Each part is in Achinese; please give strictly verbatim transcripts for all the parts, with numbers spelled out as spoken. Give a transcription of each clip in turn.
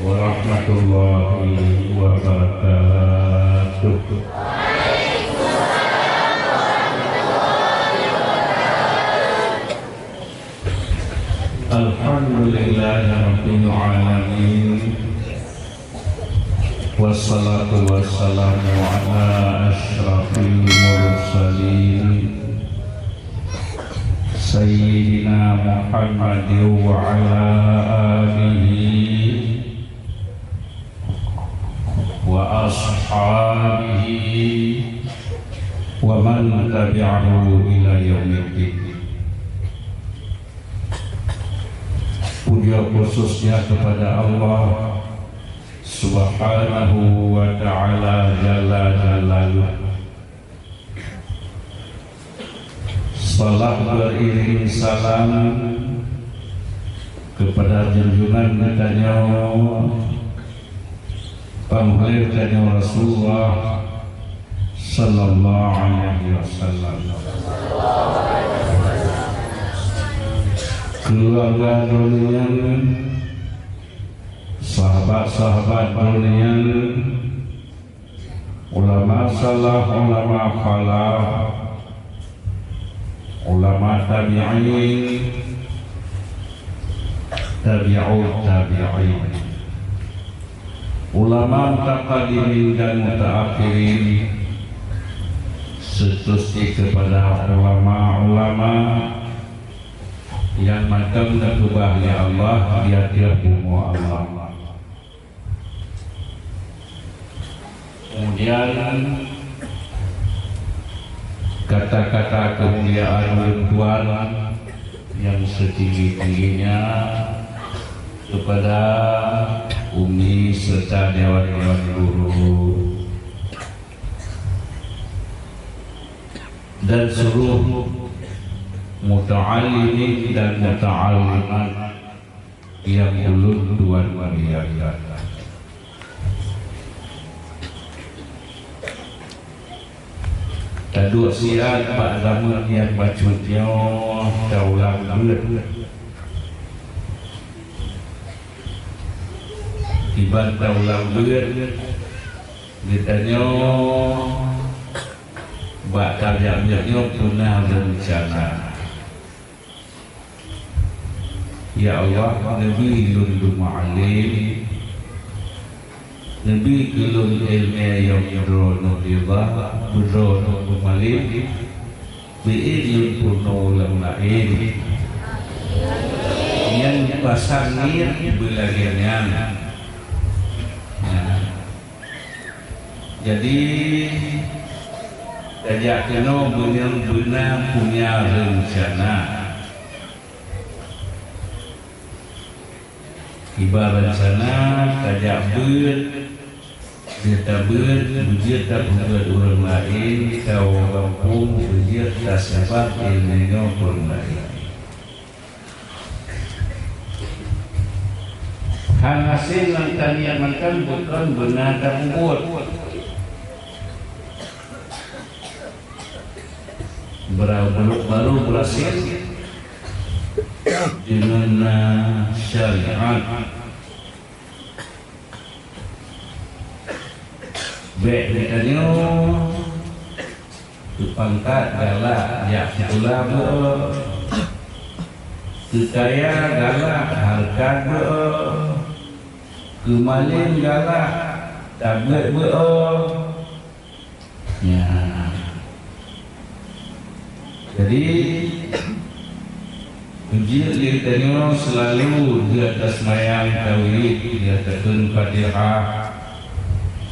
Warahmatullahi wabarakatuh. Alhamdulillahirabbil alamin. Wassalatu wassalamu ala asyrafil mursalin, Sayyidina Muhammadin wa ala alihi wa ashabihi wa man tabi'ahu ila yaumiddin. Puja khususnya kepada Allah Subhanahu wa Ta'ala Jalla Jalaluh. Salam beriring salam kepada junjungan geutanyoe, Panghulèe geutanyoe Rasulullah sallallahu alaihi wasallam. Keuluwarga droeneuh nyan, sahabat-sahabat droeneuh nyan, ulama salaf, ulama khalaf, ulama tabi'in, tabi'ut tabi'in, ulama mutaqaddimin dan mutaakhirin, seterusnya kepada ulama-ulama nyang mantong geukeubah lé Allah di ateueh bumoe Allah. Kemudian, kata-kata kemuliaan ulôn tuan yang setinggi-tingginya kepada umi serta dewan-dewan guru dan seluruh muta'allimin dan muta'allimat nyang ulôn tuan muliakan. Taduek siat bak zaman nyang bacut nyoe taulang beuet. Kiban taulang beuet, geutanyoe bak tajak beuet nyoe peuna reuncana. Ya Allah, neubi lôn beumualém, neubi keu lôn iéleumé nyang droeneuh ridha, beudroeneuh beumualém, beuék lôn peurunoe lam laén. Nyan pasang niet beulagée nyan. Nah, Jadi, tajak keunoe beunang beuna punya reuncana. Iba reuncana tajak beuet, jeuet tabeuet, beujeuet tapeubeuet ureuëng laén, tawoe gampông beujeuet taseubab iéleumé nyoe keu ureuëng laén. Hana sén nyang taniet mantong bukon beuna tapeubuet. Bara-, baru, baru beurhasil deungon, ah, syariat. Bék geutanyoe keu pangkat galak jak sikula beu-o, keu kaya galak hareukat beu-o, keu malém galak tabeuet beu-o. Ya. Jadi, beujeuet lé tanyoe seulalu di atas mayang tauhid, di atas Fatihah,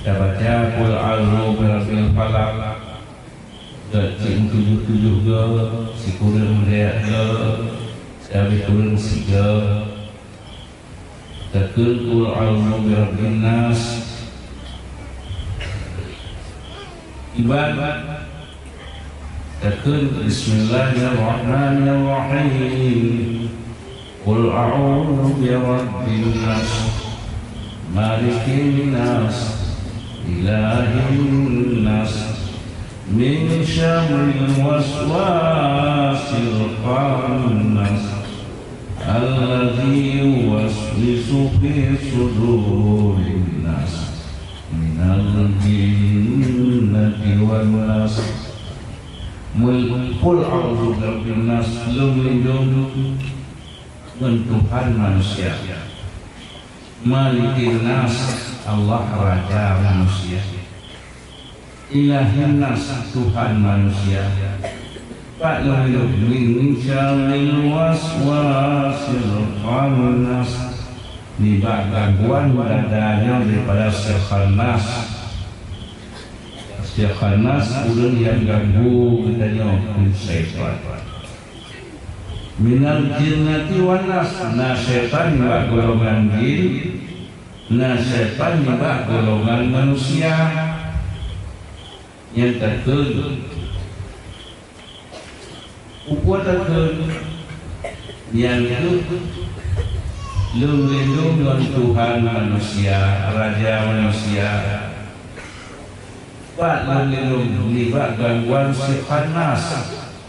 tabaca Qul a'udzu birabbil falaq, dat cit tujoh-tujoh go, sikureueng meudék go, sikureueng sigo. Takheun Qul a'udzu birabbin nas. Iban takheun Bismillahirrahmanirrahim. Qul a'udzu birabbin nas. Malikin nas. Ilahin nas. Min syarril waswasil khannas. Alladzi yuwaswisu fi sudurin nas minal jinnati wan nas. Mul-, Qul a'udzu birabbin nas, lôn lindong ngon Tuhan manusia. Malikin nas, Allah raja manusia. Ilahin nas, Tuhan manusia. Pak lôn lindong, min syarril waswasil khannas, nibak gangguan dada nyoe daripada si khannas. Si khannas ureuëng nyang ganggu geutanyoe, syaitan. Minal jinnati wan nas, na syaitan nibak golongan jin, na syaitan nibak golongan manusia. Nyan takheun. Peue takheun? Nyan keuh lôn lindong ngon Tuhan manusia, raja manusia. Pat lôn lindong nibak gangguan si khannas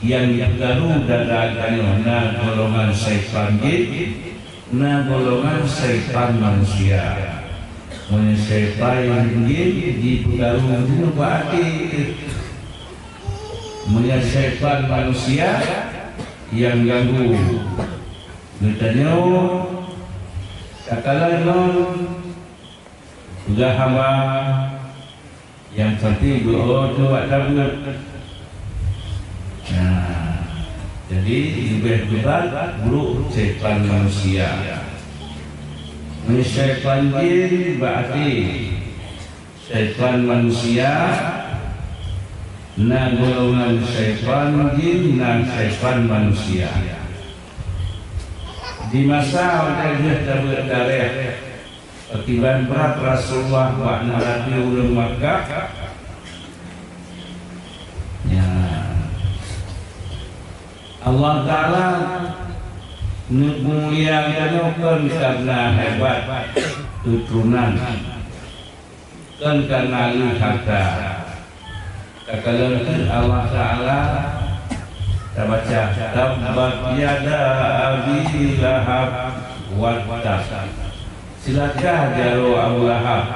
nyang jipeuganggu dada geutanyoe, na golongan syaitan jin, na golongan syaitan manusia. Meunyoe syaitan jin jipeuganggu geutanyoe bak até, meunyoe syaitan manusia nyang ganggu geutanyoe, takalon lôn peugah haba nyang pasti beuo teuh bak tabeuet. Nah, jadi leubeh beurat brok syaitan manusia. Meunyoe syaitan jin bak até, syaitan manusia, na golongan syaitan jin, na syaitan manusia. Di masa watée geuh tabeuet tareh, Akiban brat Rasulullah bak neuhadapi ureuëng Makkah. Ya. Allah Taala neupeumulia geutanyoe kon kareuna hebat keuturonan, kon kareuna lheueh hareuta. Takalon keuh Allah Taala, tabaca, "Tabbat yada Abi Lahab wa tab." Cilaka jaroe Abu Lahab.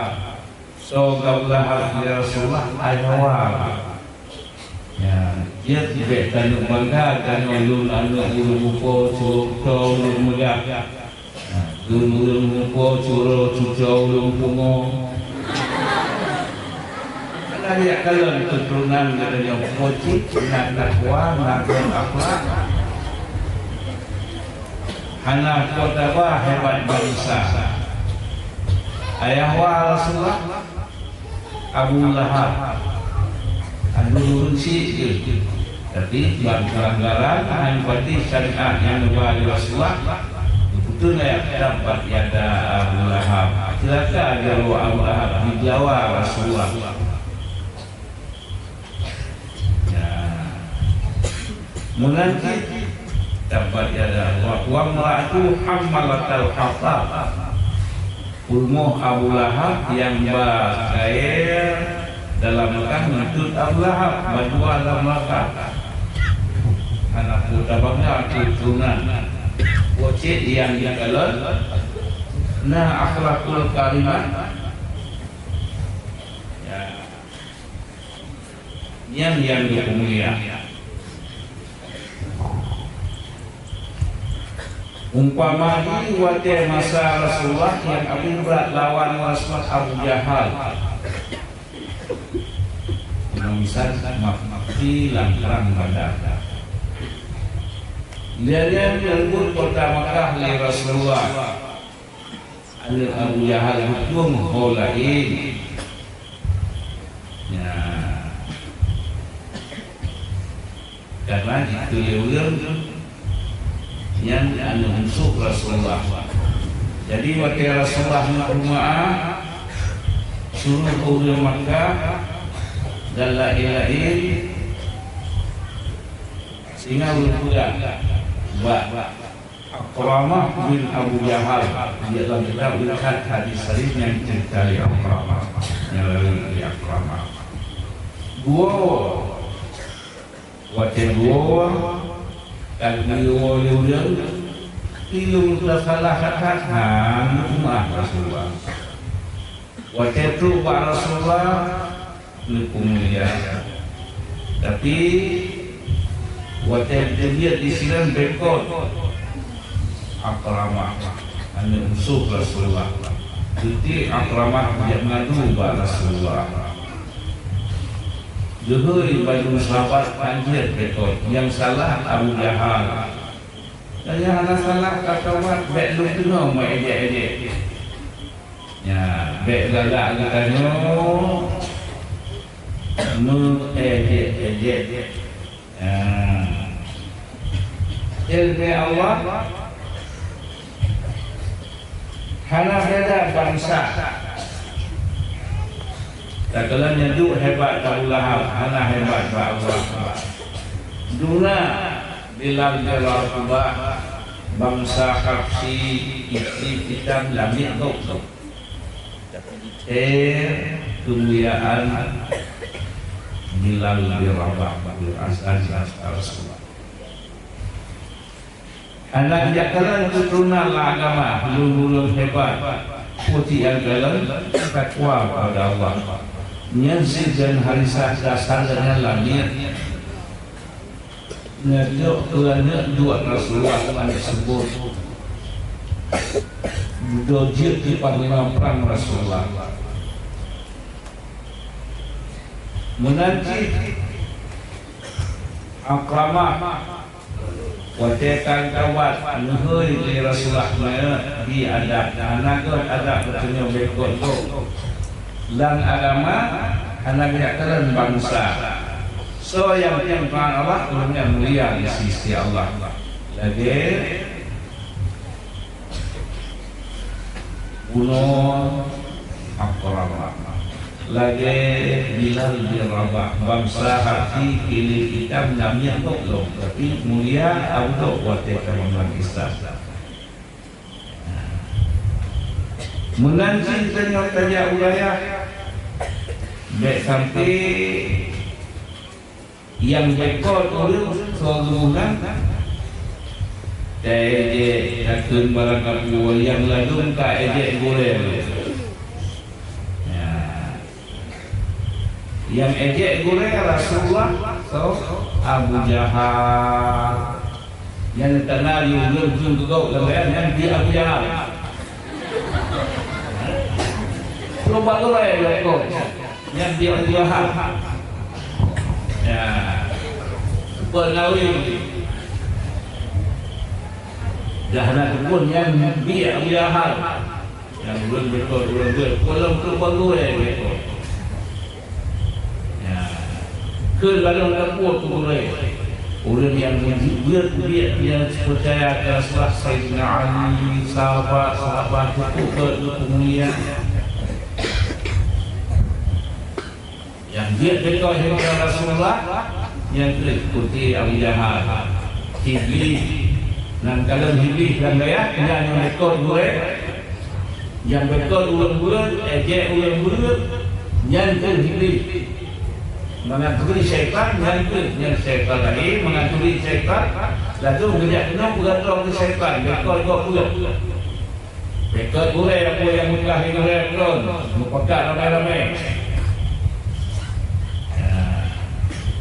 Soe Abu Lahab, ya Rasulullah? Ayah awak. Ya, dia tibek tanyoe bangga, tanyoe lôn aneuëk ureuëng mupo, cok, cok, ureuëng meugah. Lôn ureuëng mupo, curo, cuco, ureuëng pungo. Hana jak kalon keuturonan geutanyoe, po cit na takwa, na akhlak. Hana po taba hebat bansa. Ayah wa Rasulullah, Abu Lahab. Aduh, ureuëng syiek geuh. Tapi, ban peulanggaran, hana pati syariat nyang neuba lé Rasulullah, geupeuteuntèe, "Tabbat yada Abu Lahab." Cilaka jaroe Abu Lahab, dibeulawa Rasulullah. Ya. Meunan cit, "Tabbat yada wa, wa imra'atuhu hammalatal hatab." Peurumoh Abu Lahab nyang ba kayèe dalam lakah meuntut Abu Lahab, ba dua lam lakah. Hana peue tabangga keuturonan. Po cit nyang jikalon na akhlakul karimah. Ya. Nyan nyang geupeumulia. Umpama jih watèe masa Rasulullah nyang abéh brat lawan Rasulullah Abu Jahal. Meunyoe misai, mati lam prang Badar. Lheueh nyan, leumbot kota Makkah lé Rasulullah. Aneuëk Abu Jahal geutueng ho laén. Nyan. Karena jikheun lé ureuëng nyan aneuëk musoh Rasulullah. Jadi, watèe Rasulullah neuk meu'ah, suruh ureuëng Makkah dan laén-laén, sehingga ureuëng peugah bak Iqrimah bin Abu Jahal, di dalam kitab Riwayat Hadis Sharif nyang cerita lé Iqrimah, nyang lari lé Iqrimah. Dua, watèe dua, ka geuyue lé ureuëng, Ilung teusalah that-that, ha, neupeumaáh Rasulullah. Watée trok bak Rasulullah, neupeumulia. Tapi, watée geujak disinan beukot Ikrimah, aneuëk musoh Rasulullah. Geutiek Ikrimah geujak mengadu bak Rasulullah. Geuhôi bak sahabat, ka jeuet beukot. Nyang salah Abu Jahal. Tanyoe hana salah, ka taubat, bék lôn keunoe meu-ejek-ejek. Nyan, bék galak geutanyoe meu-ejek-ejek. Nyan. Ilmu Allah hana beda bansa. Takalon nyan duek hebat bak Abu Lahab, hana hebat bak Allah. Duna Bilal bin Rabah, bansa Habsyi, Ijipt, Kitan, lamiet gob-gob. Tapi, eh, kemuliaan Bilal bin Rabah, bin Azan, Rasulullah. Hana jak kalon keuturonan lam agama, ulôn-ulôn hebat. Peue nyang kalon, takwa kepada Allah. Nyan Zaid dan Harisah dasar nyan lamiet. Nyan jok keu aneuëk duek Rasulullah, aneuëk seubôt. Dudoe jeuet di panglima prang Rasulullah. Meunan cit Ikrimah, watée ka taubat, neuhôi lé Rasulullah, neubi adab, hana gét adab geutanyoe beukot gob. Lam agama hana geukalon bansa. Soe nyang teuntang Allah, ureuëng nyan mulia di sisi Allah. Lagée bunoe Ikrimah, lagée Bilal bin Rabah, bansa Habsyi, kileng itam, lamiet gob lom, tapi mulia abudok watée ka bangon Islam. Meunan cit tanyoe tajak u dayah, bék sampai nyang beukot ureuëng soe geuh meunan, taejek takheun barang kapeue nyang ladôm ka ejek gurée. Ya. Nyang ejek gurée Rasulullah, soe? Abu Jahal. Nyang teuka di ureuëng keu gob lagée nyan di Abu Jahal. Lôn bak gurée lôn kon. Nyan di Abu Jahal. Ya. Seupôt ngawin. Dah na teupun nyan di Abu Jahal. Nyang ulôn beutôi, ulôn beutôi. Ulôn keu peugurée beutôi. Ya. Keu ladôm teupeu peugurée. Ureuëng nyang meujeuet biet nyang peucaya keu Rasulullah, Saidina Ali, sahabat-sahabat, cukup keu peumulia. Nyang jeuet beutôi keu Rasulullah, nyang keu ikuti Abu Jahal, Iblih. Nan kalon Iblih lam dayah, nyan nyang beutôi gurée. Nyang beutôi ureuëng beuet, ejek ureuëng beuet, nyan keu Iblih. Mangat turi syaitan, nyan keu, nyan syaitan laén, mangat turi syaitan, laju geujak keunoe peugadong keu syaitan, beutôi gob beuet. Beutôi gurée, peue nyang meukah di gurée kon, meupakat ramé-ramé. Ya.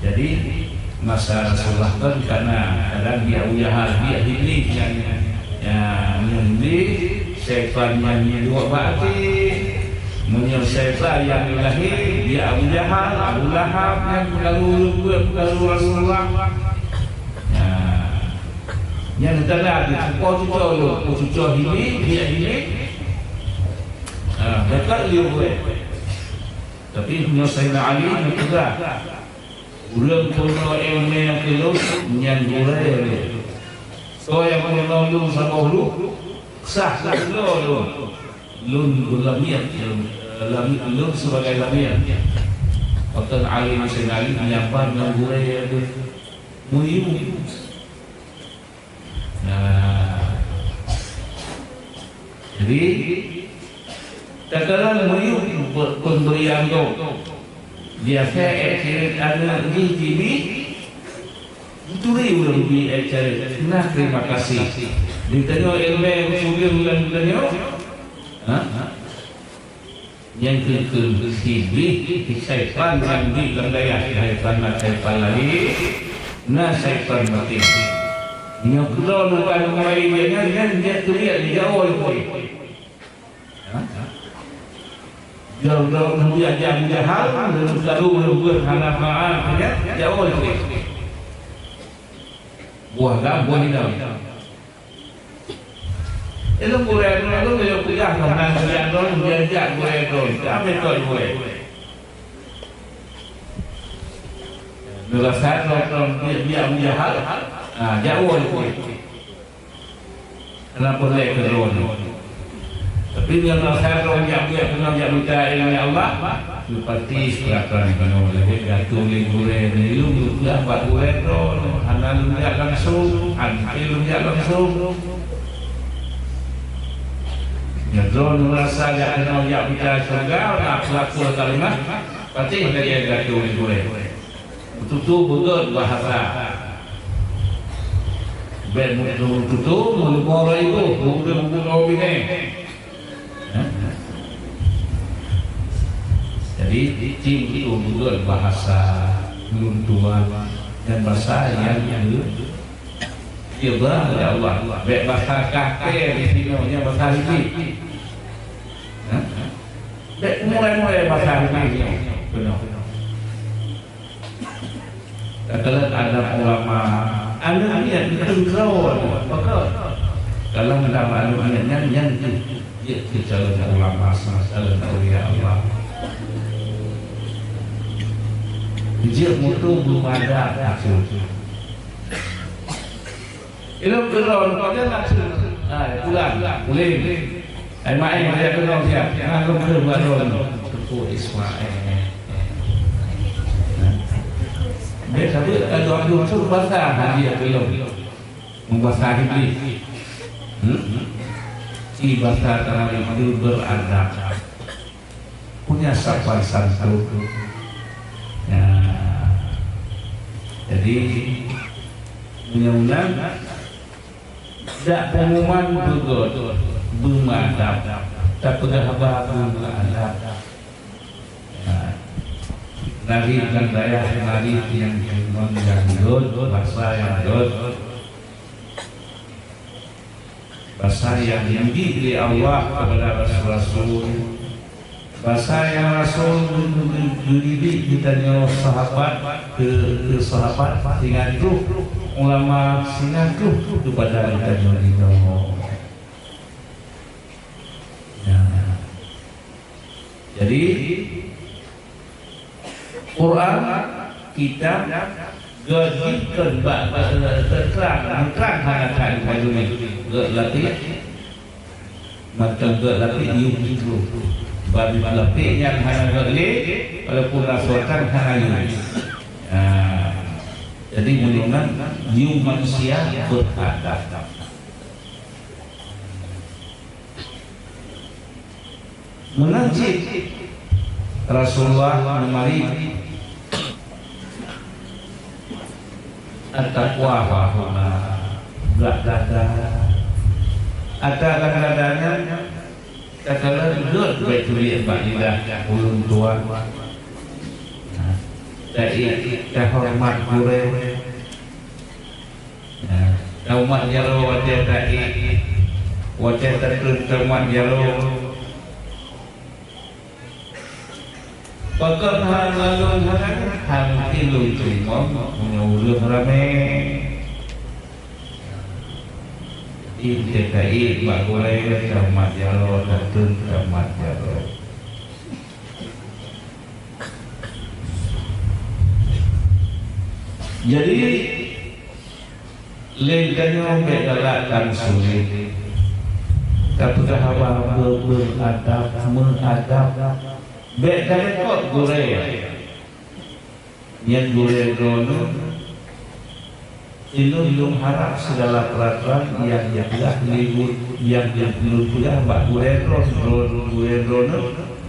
Jadi, masa Rasulullah kon kana kadang di Abu Jahal, di Iblih nyang, ya, meunyoe Iblih, syaitan nyang duek bak até. Meunyoe syaitan nyang lahé, di Abu Jahal, Abu Lahab, nyang peugah ureuëng beuet, peugah Rasulullah. Ya. Nyan tanda tu, po cuco lôn, po cuco Iblih, biak Iblih. Ha, dekat lieu gurée. Tapi meunyoe Saidina Ali neupeugah, ureuëng peurunoe iéleumé keu lôn, nyan gurée lôn. Soe nyang peurunoe lôn saboh huruf, sah keu lôn. Lôn beulamiet, lôn, lamiet lôn sibagai lamiet. Pakon Ali, Saidina Ali nyan ban ngon gurée lôn. Meuyueb. Nah, jadi, takalon meuyueb pe-, peunberian gob, biasa ék cirét aneuëk jih jibi, geuturi ureuëng bi ék cirét, nah, terima kasih. Di tanyoe ilmu usuliyah bulan tanyoe, ha? Nyang keu-keu sideh syaitan nyang di lam dayah, syaitan-syaitan laén, na syaitan batin. Nyoe keudroe neuka mulai dia nyan, nyan dia tuliak di jaoe lé. Ha? Jauh-jauh neubiak jak Abu Jahal, lalu karu leubeuen hana maaf, ya, jaoe lé. Buah gam, buah inong. Ilmu gurèe droeneuh lôn peugah keunan, gurèe droeneuh, jak gurèe droeneuh. Keuhai metode gurèe. Meurasa droeneuh biak-biak Abu Jahal, ha, jak woe lé. Hana peureulèe keu droeneuh. Tapi nyan meurasa droeneuh jak biak keunan jak mita ilmu Allah, Leupati peuratoran keunoe lagèe gata lé gurèe nyoe, lôn geupeugah bak gurèe droeneuh, hana lôn jak langsông, hana lôn jak langsông. Nyoe droeneuh rasa jak keunoe jak mita syeuruga, na peulaku kalimah, patéh lagèe gata lé gurèe. Tutoe beugöt bahasa. Bèk meututoe meuleumo raiboh, meuleumo binèh. Jadi, cit beutôi-beutôi bahasa ulôn tuan dan bahasa nyang geu-, geuba lé Allah. Bèk bahasa kafé di sinoe, nyan bahasa Iblih. Ha? Bèk mulai-mulai bahasa Iblih nyoe. Keunoe. Takalon adab ulama, aneuk miet teuntèe, pakon? Kalon adab aneuk miet nyan, nyan jeuet keu calon ulama, calon aulia Allah. Jeuet meututoe beumadab bacut. Ilôn keudroe, pajan nak su-, ai, pulang, puléng. Ai, maéh, dia keudroe siat. Nah, lôn kheueh bak droeneuh. Teungku Ismail. Bèk sabeut ka dua ploh thôn basa hadiah keu lôn. Meubasa Iblih. Hmm? Di basa Teungku beradab. Punya sopan santun. Ya. Jadi, meunyoe meunan, dak pengumuman beugöt, beumadab, tapeugah haba beumadab. Ya. Nari dan dayah, nari yang iman yang göt, basa yang göt. Basa nyang geudidik lé Allah keupada rasul-rasul, basa nyang rasul geu-, geu-, geudidik geutanyoe sahabat keu, keu sahabat singoh troh, ulama singoh troh keupada geutanyoe nyoe. Nah. Jadi, Quran, kitab, geudikkon bak, bak, teutrang, teutrang hana that meuduek, geulatih, mantong geulatih yum jiteupeue. Ban lapék nyan hana geuh lé, walaupun rasa tan hana yum. Nah, jadi meunyoe nyan yum manusia beuadab. Meunan cit Rasulullah neumarit, "At-taqwa hahuna," bak dada. Ata lam dada nyan, takalon gèt bèk tuléh bak lidah ulôn tuan. Nah, taék, tahoreumat gurèe. Nah, taumat jaroe watèe taék, watèe tatreun taumat jaroe. Pakon hana lôn haram, hana lôn teurimong, meunyoe ureueng ramè. Watèe taék bak gurèe, taumat jaroe, tatreun taumat jaroe. Jadi, lé geutanyoe bèk galak dan sulet. Tapeugah haba beu-, beuadab, meuadab. Bèk talikot gurèe. Nyan gurèe droeneuh. Ulôn lôn harap segala peraturan nyang geupeugah lé gu-, nyang lôn peugah bak gurèe droeneuh, droeneuh, gurèe droeneuh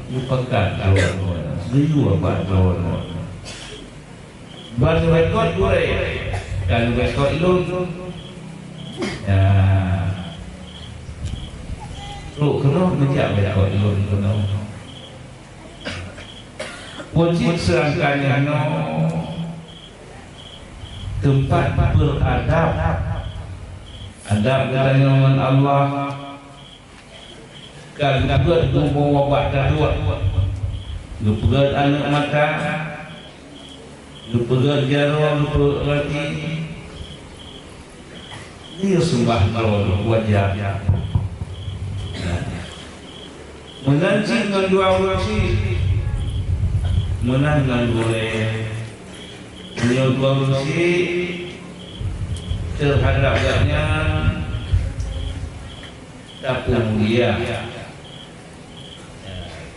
geupeugah droeneuh, geuyue bak droeneuh. Ban rekod gurèe, ka rekod lôn. Ya. Trok keunoe meujak bak ulôn keunoe. Peue cit seurangkanya nyoe teumpat beuradab. Adab geutanyoe ngon Allah. Ka geupeugöt bumoe bak taduek, geupeugöt aneuk mata, geupeugöt jaroe, geupeugöt gaki, dia seumbah droe wajar. Meunan cit ngon dua ureueng syik, meunan ngon gurée. Meunyoe dua ureueng syik teuhadab gobnyan, tapeumulia.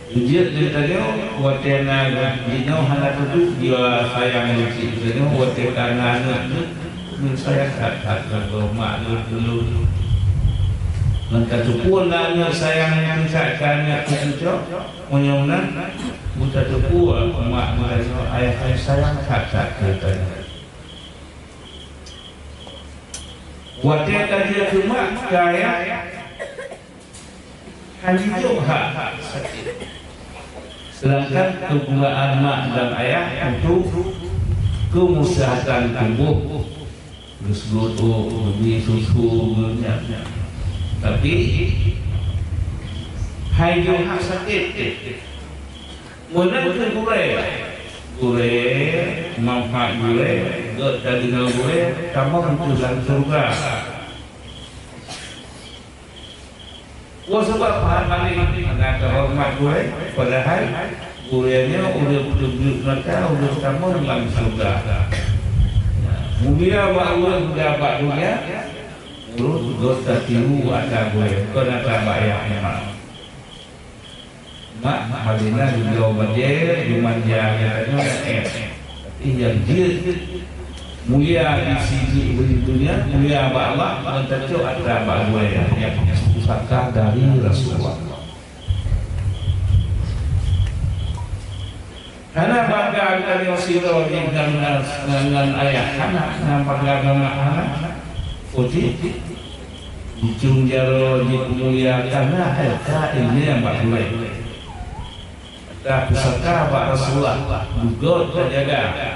Jeuet geutanyoe watée na jinoe hana teuduek jua sayang leucit geutanyoe, watée ka na aneuk teuh, meusayang that-that lagée mak lôn keu lôn. Ngon tateupeue na aneuk sayang nyang teuh that keu aneuk teuh cocok, meunyoe meunan, beutateupeue mak geutanyoe, ayah geutanyoe sayang that-that keu geutanyoe. Watée ka jeuet keu mak keu ayah, hana jijok hak sakét. Seudangkan keugunaan mak dan ayah untuk kemusehatan tubuh, geuseugot ôk, geubri susu, geunyam. Tapi, hana jijok hak sakét. Meunan keu gurée. Gurée, manfaat gurée, gét tadeungoe gurée, tamong keu lam syeuruga. Peue sabab pahat malék hana teuhoreumat gurée, padahai gurée nyoe ureueng peuteubeuet mata, ureueng tamong lam syeuruga. Mulia bak ureueng mulia bak donya, ureueng gét tatiru atra gurée, kon atra bak ayah nyan. Mak, hal inan geubloe bajée, geumanja geutanyoe dan éh. Tapi nyang jeuet mulia di sisi ureueng donya, mulia bak Allah, ngon tacok atra bak gurée nyang pusaka dari Rasulullah. Hana bangga geutanyoe sidroe jih ngon, ngon, ngon ayah, hana, hana bangga ngon mak, hana. Puji. Jicung jaroe, jipeumuliakan, na hai ka iéleumé bak gurée. Ka pusaka bak Rasulullah, beugöt tajaga.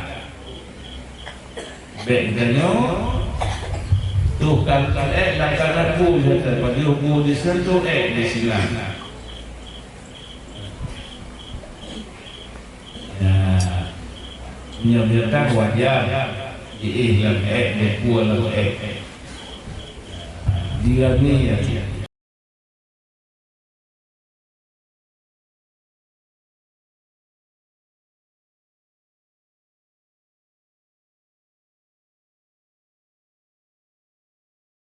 Bék geutanyoe tuh kan ék lam kanan bu, padub bu diseuntuh ék disinan. Ya, nyoe binatang wajar jiéh lam ék, jipue lam ék. Dia ni ya,